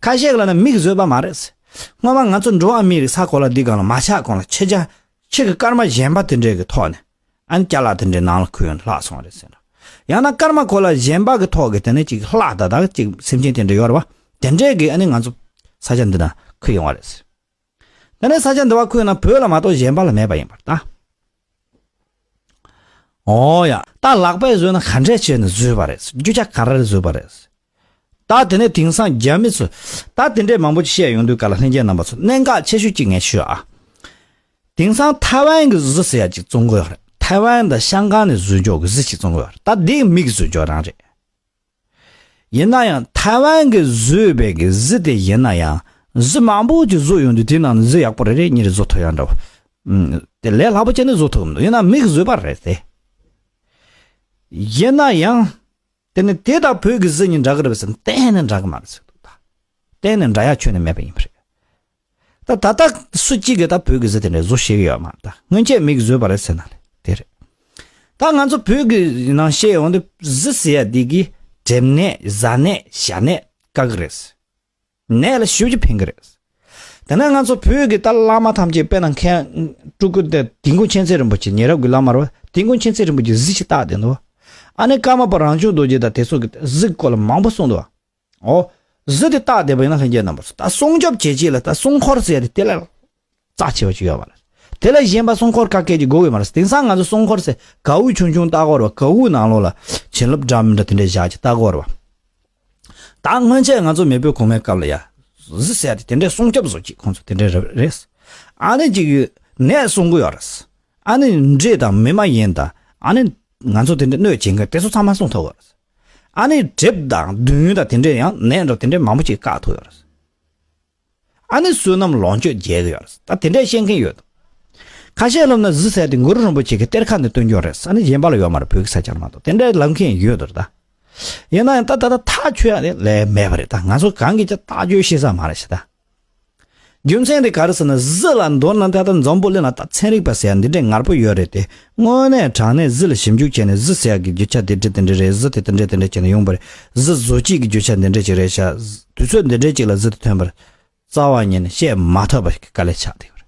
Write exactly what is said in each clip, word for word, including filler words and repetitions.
ཁ་ཤས་ལ་ནི་མིག་བཟོས་པ་མ་རེད། སྔོན་མ་ང་ཚོ་འགྲོ་བ་མིའི་རིགས་ས་གོ་ལ་འདི་གང་ལ་མ་ཆགས་གོང་ལ་ཕྱི་རྒྱ་ཕྱི་གི་སྐར་མ་གཞན་པ་དེ་འདྲས་ཀྱི་ཐོག་ནས་ཨ་ནི་ཅ་ལག་དེ་འདྲའི་ནང་ལ་ཁུར་ཡོང་ལྷག་སོང་བ་རེད་ཟེར་ན། ཡང་ན་སྐར་མ་གོ་ལ་གཞན་པ་གི་ཐོག་གི་དེ་ནས་ཅིག་ལྷག་ད་ད་ཅིག་སེམས་ཅན་དེ་འདྲ་ཡོད་རེད་བ། དེ་འདྲས་ཀྱི་ཨ་ནི་ང་ཚོ་ས་ཆ་འདི་ན་ཁུར་ཡོང་བ་རེད་ཟེར། དེ་ནས་ས་ཆ་འདི་བ་ཁུར་ན་བོད་ལ་མ་གཏོགས་གཞན་པ་ལ་མེད་པ་ཡིན་པར་ད། ཨོ་ཡ། ད་ལག་པས་བཟོས་ན་ག་འདྲས་བྱས་ནས་བཟོས་པ་རེད། རྒྱུ་ཆ་ག་རེ་ལས་བཟོས་པ་རེད། ད་དེ་ནས་དེང་སང་རྒྱ་མི་ཚོ་ད་དེ་འདྲས་མང་པོ་ཅིག་བཤད་ཡོང་དུས་ག་ལ་ལྷན་རྒྱས་རྣམ་པ་ཚོ་གནད་འགག་ཆེ་ཤོས་གཅིག་ངས་ཞུ་ཨ། དེང་སང་ཐའེ་ཝན་གྱི་གཟི་ཟེར་ཡ་གཅིག་བཙོང་གི་ཡོད་རེད། ཐའེ་ཝན་དང་ཤང་ཀང་ནས་བཟོས་འཇོག་གི་གཟི་གཅིག་བཙོང་གི་ཡོད་རེད། ད་འདི་མིག་བཟོས་འཇོག་རང་རེད། ཡིན་ན་ཡང་ཐའེ་ཝན་གྱི་བཟོས་པའི་གི་གཟི་དེ་ཡིན་ན་ཡང་གཟི་མང་པོ་ཅིག་བཟོས་ཡོང་དུས་དེ་ནང་ནས་གཟི་ཡག་པོ་རེ་རེ་གཉིས་རེ་བཟོ་ཐུབ་ཡ་འདྲ་བོ། ཨུམ། དེ་ལས་སླ་པོ་བྱས་ནས་བཟོ་ཐུབ་མི་འདུག་ཡིན་ན་མིག་བཟོས་པ་རེད་དེ། ཡིན་ན་ཡང་། དེ་ནི་དེ་དང་བོད་ཀྱི་གཟི་གཉིས་འདྲ་གི་རེད་པས་ཟེར་ན་གཏན་ནས་འདྲ་གི་མ་རེད་ཟེར་འདུག་ད། གཏན་ནས་འདྲ་ཡ་ཁྱོན་ནས་མེད་པ་ཡིན་པ་རེད། ད་ད་ལྟ་སུ་གཅིག་གིས་ད་བོད་ཀྱི་གཟི་དེ་འདྲ་བཟོ་ཤེས་ཀྱི་ཡོད་མ་རེད་ད། སྔོན་ཆད་མིག་བཟོས་པ་རེད་ཟེར་ན་ལས་དེ་རེད། ད་ང་ཚོ་བོད་ཀྱི་ནང་བཤད་ཡོང་དུས་གཟི་ཟེར་ཡ་འདི་གིས་གྲིབ་ནད་གཟའ་ནད་ཞ་ནད་བཀག་གི་རེད། ནད་ལ་ཞེ་པོ་ཅིག་ཕན་གི་རེད། དེ་ནས་ང་ཚོ་བོད་ཀྱི་ད་བླ་མ་ཐམས་ཅད་དཔེར་ན་མཁན་སྤྲུལ་སྐུ་དེ་དིལ་མགོ་མཁྱེན་བརྩེ་རིན་པོ་ཆེ། ཉེ་རབས་ཀྱི་བླ་མ་རེད་བ། དིལ་མགོ་མཁྱེན་བརྩེ་རིན་པོ་ཆེ་གཟི་ཞིག་བཏགས་བསྡད་འདུག་ཨ་ནི་ཀརྨ་པ་རང་བྱུང་རྡོ་རྗེ་དང་དེ་ཚོ་གི་གཟི་སྐོར་ལ་མང་པོ་གསུངས་འདུག་ཨོ། གཟི་དེ་བཏགས་བསྡད་པ་ཡིན་ན་ལྷན་རྒྱས་རྣམ་པ་ཚོ་ད་སྲུང་སྐྱོབ་བྱེད་ཆེད་ལ་ད་སྲུང་འཁོར་ཟེར་ཡ་དེ་དེ་ལས་རྩ་ཆེ་བ་ཅིག་ཡོད་མ་རེད། དེ་ལས་གཞན་པ་སྲུང་འཁོར་ག་སྐད་ཅིག་དགོས་ཀྱི་མ་རེད། དེང་སང་ང་ཚོ་སྲུང་འཁོར་ཟེར་གའུ་ཆུང་ཆུང་བཏགས་དགོས་རེད་བ། གའུ་ནང་ལོགས་ལ་བྱིན་རླབས་འདྲ་མི་འདྲ་དེ་འདྲས་བཞག་ཅིག་བཏགས་དགོས་རེད་བ། ད་སྔོན་ཆད་ང་ཚོ་མེས་པོའི་གོང་མའི་སྐབས་ལ་ཡ། གཟི་ཟེར་ཡ་དེ་དེ་འདྲའི་སྲུང་སྐྱོབ་བཟོ་ཅིག་ཁོང་ཚོ་དེ་འདྲའི་རེད། ཨ་ནི་ཅིག་ནད་སྲུང་གི་ཡོད་རེད། ཨ་ནི་འདྲེ་དང་མི་མ་ཡིན་དང་ཨ་ནི་ང་ཚོ་དེ་འདྲའི་གནོད་བྱེད་མཁན་དེ་ཚོ་ཚང་མ་སྲུང་ཐུབ་ཡོད་རེད། ཨ་ནི་གྲིབ་དང་བདུན་དང་དེ་འདྲའི་ཡང་ནད་འདྲ་དེ་འདྲའི་མང་པོ་ཅིག་བཀག་ཐུབ་ཡོད་རེད། ཨ་ནི་བསོད་ནམས་ལོངས་སྤྱོད་རྒྱས་ཀྱི་ཡོད་རེད། ད་དེ་འདྲའི་བཤད་མཁན་ཡོད་དོ། ཁ་ཤས་ལབ་ན་གཟི་ཟེར་དེ་གུ་རུ་རིན་པོ་ཆེ་གི་གཏེར་ཁ་ནས་བཏོན་རྒྱུ་རེད། ཨ་ནི་གཞན་པ་ལ་ཡོད་མ་རེད། བོད་ཀྱི་ས་ཆར་མ་གཏོགས་དེ་འདྲའི་ལབ་མཁན་ཡོད་དོ་རེད་ད། ཡིན་ན་ཡང་ད་ད་ད་ཐག་ཆོད་ཡ་དེ་ལས་མེད་པ་རེད། ད་ང་ཚོ་གང་གིས་ཀྱང་ཐག་གཅོད་ཤེས་ས་མ་རེད་ཤི་ད། རྒྱུ་མཚན་དེ་ག་རེ་ཟེར་ན་གཟི་ལ་མདོར་ན་ད་ལྟ་འཛམ་བུ་གླིང་ལ་ད་ཚན་རིག་པ་ཟེར་ཡ་འདི་འདྲའི་ངར་པོ་ཡོད་རེད་དེ། དངོས་གནས་དྲང་གནས་གཟི་ལ་ཞིབ་འཇུག་བྱས་ནས་གཟི་ཟེར་ཡ་གི་རྒྱུ་ཆ་དེ་འདྲ་དེ་འདྲ་རེད། གཟི་དེ་དེ་འདྲ་དེ་འདྲ་བྱས་ནས་ཡོང་པ་རེད། གཟི་བཟོ་བྱེད་ཀྱི་རྒྱུ་ཆ་འདི་འདྲ་ཅིག་རེད་ཤག་དུས་ཚོད་འདི་འདྲ་ཅིག་ལ་གཟི་དེ་ཐོན་པ་རེད། རྩ་བ་ཉིད་ནས་བཤད་མ་ཐུབ་པ་ཞིག་གི་དཀའ་ལས་ཆགས་བསྡད་ཡོད་རེད།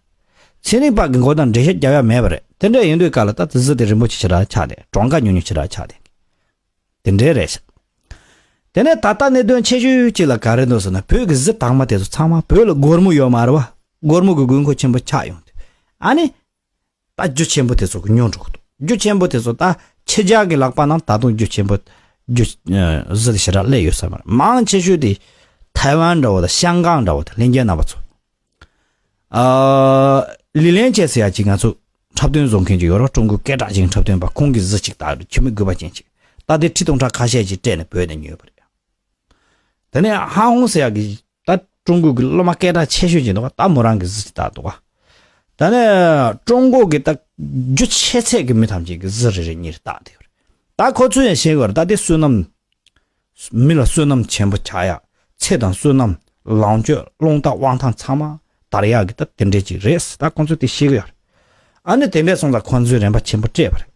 ཚན་རིག་པ་གི་མགོ་དང་འགྲེལ་བཤད་རྒྱག་ཡ་མེད་པ་རེད། དེ་འདྲ་ཡིན་དུས་ག་ལ་ད་གཟི་དེ་རིན་པོ་ཆེ་ཞེ་དྲག་ཆགས་བསྡད། གྲངས་ཀ་ཉུང་ཉུང་ཞེ་དྲག་ཆགས་བསྡད། དེ་འདྲའི་རེད་ཤག་དེ་ནས་ད་ལྟ་གནད་དོན་ཆེ་ཤོས་གཅིག་ལ་ག་རེ་འདུག་ཟེར་ན་བོད་ཀྱི་གཟི་དྭངས་མ་དེ་ཚོ་ཚང་མ་བོད་ལ་སྒོར་མོ་ཡོད་མ་རེད་བ། སྒོར་མོ་གི་དགོས་མཁོ་ཆེན་པོ་ཆགས་ཡོང་དུས་ཨ་ནི་ད་རྒྱུ་ཆེན་པོ་དེ་ཚོ་གི་ཉོ་འགྲོ་གི་འདུག་རྒྱུ་ཆེན་པོ་དེ་ཚོ་ད་ཕྱི་རྒྱལ་གྱི་ལག་པ་ནང་ད་དུང་རྒྱུ་ཆེན་པོ་རྒྱུ་ཨ་གཟི་དེ་ཞེ་དྲག་སླེབས་ཡོད་ས་མ་རེད། མང་ཆེ་ཤོས་དེ་ཐའེ་ཝན་འདྲ་བོ་དང་ཤང་ཀང་འདྲ་བོ་དང་ལྷན་རྒྱས་རྣམ་པ་ཚོ། ཨ། ལི་ལན་ཅེ་ཟེར་ཡ་ཅིག་ང་ཚོ་འཁྲབ་སྟོན་བཟོ་མཁན་ཅིག་ཡོད་རེད། ཀྲུང་གོའི་སྐད་གྲགས་ཅན་འཁྲབ་སྟོན་པ། ཁོང་གིས་གཟི་ཅིག་བཏགས་འདུག་ཁྱི་མི་རྒུད་པ་ཅན་ཅིག་ད་དེ་ཁྲི་སྟོང་ཕྲག་ཁ་ཤས་ཅིག་སྤྲད་ནས་བོད་ནས་ཉོས་པ་རེད། དེ་ནས་ཧ་ཧོང་ཟེར་ཡ་གི་ད་ཀྲུང་གོ་གི་སློབ་མ་སྐད་གྲགས་ཆེ་ཤོས་ཅིག་འདུག་ད་མོ་རང་གིས་གཟི་ཅིག་བཏགས་འདུག་ད་ནས་ཀྲུང་གོ་གི་ད་རྒྱུ་ཆེ་ཚད་ཀྱི་མི་ཐམས་ཅད་ཀྱིས་གཟི་རེ་རེ་གཉིས་རེ་བཏགས་བསྡད་ཡོད་རེད། ད་ཁོ་ཚོས་ཡང་ཤེས་དགོས་རེད། ད་དེ་བསོད་ནམས། མི་ལ་བསོད་ནམས་ཆེན་པོ་ཆགས་ཡ། ཚེ་དང་བསོད་ནམས་ལོངས་སྤྱོད་རླུང་རྟ་དབང་ཐང་ཚང་མ་དར་ཡག་གི་ད་དེ་འདྲས་ཅིག་རེད། ད་ཁོང་ཚོས་དེ་ཤེས་ཀྱི་ཡོད་རེད། ཨ་ནི་དེ་འདྲས་སོང་ཙང་ཁོང་ཚོས་རན་པ་ཆེན་པོ་སྤྲད་པ་རེད།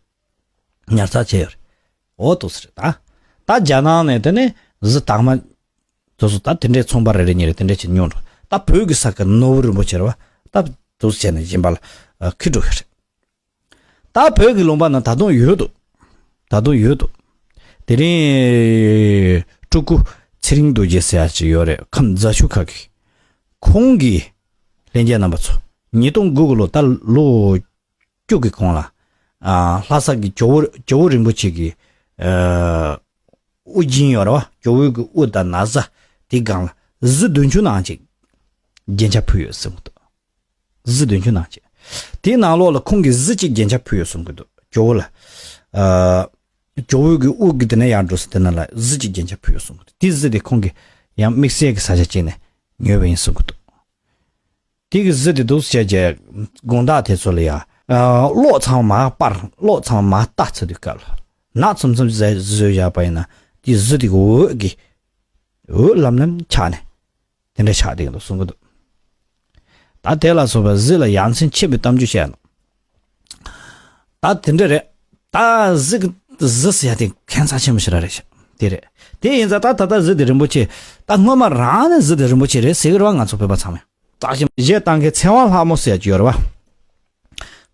ཉར་ཚགས་བྱས་ཡོད་རེད། འོ་ཏོག་ཙམ་རེད་ད། ད་རྒྱ་ནག་ནས་དེ་ནས་གཟི་དྭངས་མ་དེ་ཚོ་ད་དེ་འདྲས་ཚོང་པ་རེ་རེ་གཉིས་རེ་དེ་འདྲས་ཅིག་ཉོ་འགྲོ། ད་བོད་ཀྱི་ས་ཁུལ་ནོར་བུ་རིན་པོ་ཆེ་རེད་བ། ད་ཏོག་ཙམ་བྱས་ནས་གཞན་པ་ལ་ཨ་ཁྱེར་འགྲོ་གི་རེད། ད་བོད་ཀྱི་ལུང་པ་ན་ད་དུང་ཡོད་འདུག་ད་དུང་ཡོད་འདུག་དེ་རིང་སྤྲུལ་སྐུ་ཚེ་རིང་རྡོ་རྗེ་ཟེར་ཡ་ཅིག་ཡོད་རེད། ཁམས་རྫ་ཆུ་ཁ་གི། ཁོང་གིས་ལྷན་རྒྱས་རྣམ་པ་ཚོ་ཉིས་སྟོང་དགུ་གི་ལོ་ད་ལོ་བཅུ་གི་གོང་ལ་ཨ་ལྷ་ས་གི་ཇོ་བོ་ཇོ་བོ་རིན་པོ་ཆེ་གི་ཨ་དབུ་རྒྱན་ཡོད་རེད་བ། ཇོ་བོའི་གི་དབུ་དང་ན་བཟའ་དེ་སྒང་ལ་གཟི་བདུན་ཅུ་ནང་ཅིག་རྒྱན་ཆ་ཕུལ་ཡོད་གསུངས་འདུག་གཟི་བདུན་ཅུ་ནང་བྱས། དེའི་ནང་ལོགས་ལ་ཁོང་གིས་གཟི་གཅིག་རྒྱན་ཆ་ཕུལ་ཡོད་གསུང་གི་འདུག་ཇོ་བོ་ལ། ཨ། ཇོ་བོའི་གི་དབུ་གི་དེ་ནས་ཡར་འགྲོ་ས་དེ་ན་ལ་གཟི་གཅིག་རྒྱན་ཆ་ཕུལ་ཡོད་གསུང་གི་འདུག་དེ་གཟི་དེ་ཁོང་གིས་ཡང་དམིགས་བསལ་གྱི་ས་ཆ་གཅིག་ནས་ཉོས་པ་ཡིན་གསུང་གི་འདུག་དེ་གི་གཟི་དེ་འདུག་སེ་བྱས་དགོང་དག་དེ་ཚོ་ལ་ཡ། ཨ། གློག་ཚང་མ་སྤར། གློག་ཚང་མ་ལྟ་ཚར་དུས་སྐབས་ལ། ནག་ཚོམ་ཚོམ་བཟོས་བཟོས་བཞག་པ་ཡིན་ན་དེ་གཟི་དེ་གི་འོད་ཀྱི། འོད་ལམ་ལམ་ཆགས་ནས། དེ་འདྲ་ཆགས་བསྡད་ཀྱི་འདུག་གསུང་གི་འདུག་ད་དེ་ལ་སོགས་པའི་གཟི་ལ་ཡ་མཚན་ཆེན་པོའི་གཏམ་རྒྱུད་བཤད་ནོ། ད་དེ་འདྲ་རེད། ད་གཟི་གི་གཟི་ཟེར་ཡ་དེ་ཁྱད་མཚར་ཆེན་པོ་ཞིག་ར་རེད་ཤག་དེ་རེད། དེ་ཡིན་ཙང་ད་ད་ལྟ་གཟི་དེ་རིན་པོ་ཆེ། ད་སྔོན་མ་རང་ནས་གཟི་དེ་རིན་པོ་ཆེ་རེད་ཟེར་གི་རེད་བ། ང་ཚོ་བོད་པ་ཚང་མས། བརྟག་ཞིབ་གཞས་བཏང་མཁན་ཚེ་དབང་ལྷ་མོ་ཟེར་གྱི་ཡོད་རེད་བ།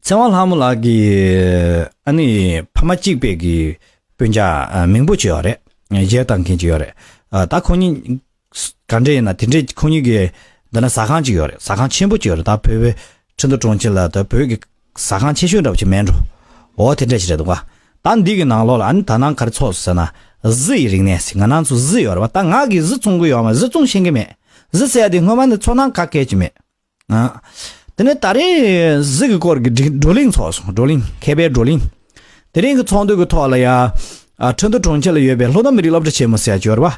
ཚེ་དབང་ལྷ་མོ་ལགས་ཀྱི་ཨ་ནི་ཕ་མ་གཅིག་པའི་གི་སྤུན་ཀྱག་ཨ་མིང་པོ་ཅིག་ཡོད་རེད། གཞས་བཏང་མཁན་ཅིག་ཡོད་རེད། ཨ་ད་ཁོང་གཉིས་ག་འདྲ་ཡིན་ན་དེ་འདྲས་ཁོང་གཉིས་ཀྱི་འདི་ན་ཟ་ཁང་ཅིག་ཡོད་རེད། ཟ་ཁང་ཆེན་པོ་ཅིག་ཡོད་རེད། ད་བོད་པའི་ཁྲིན་ཏུ་གྲོང་ཁྱེར་ལ་ད་བོད་ཀྱི་ཟ་ཁང་ཆེ་ཤོས་འདྲ་པོ་ཅིག་མེད་འགྲོ། འོ་དེ་འདྲས་ཅིག་རེད་འདུག་ག་ད་འདི་གི་ནང་ལོགས་ལ་ཨ་ནི་ད་ནང་ག་རེ་ཚོགས་སོང་ཟེར་ན། གཟི་ཡི་རིག་གནས་ཟེར། ང་རང་ཚོ་གཟི་ཡོད་རེད་བ། ད་ང་གིས་གཟི་བཙོང་གི་ཡོད་མ་རེད། གཟི་བཙོང་ཤེས་ཀྱི་མེད། གཟི་ཟེར་ཡ་དེ་སྔོན་མ་ནས་ཚོར་སྣང་ག་གེ་ཅིག་མེད། ཨ། དེ་ནས་ད་རེས་གཟི་གི་སྐོར་གྱི་བགྲོ་བགྲོ་གླེང་ཚོགས་སོང་། བགྲོ་གླེང་། མཁས་པའི་བགྲོ་གླེང་། དེ་རིང་གི་ཚོགས་འདུ་གི་ཐོག་ལ་ཡ། ཨ་ཁྲིན་ཏུ་གྲོང་ཁྱེར་ལ་ཡོད་པའི་ལྷོ་ནུབ་མི་རིགས་སློབ་གྲྭ་ཆེན་མོ་ཟེར་ཡ་ཅིག་ཡོད་རེད་བ།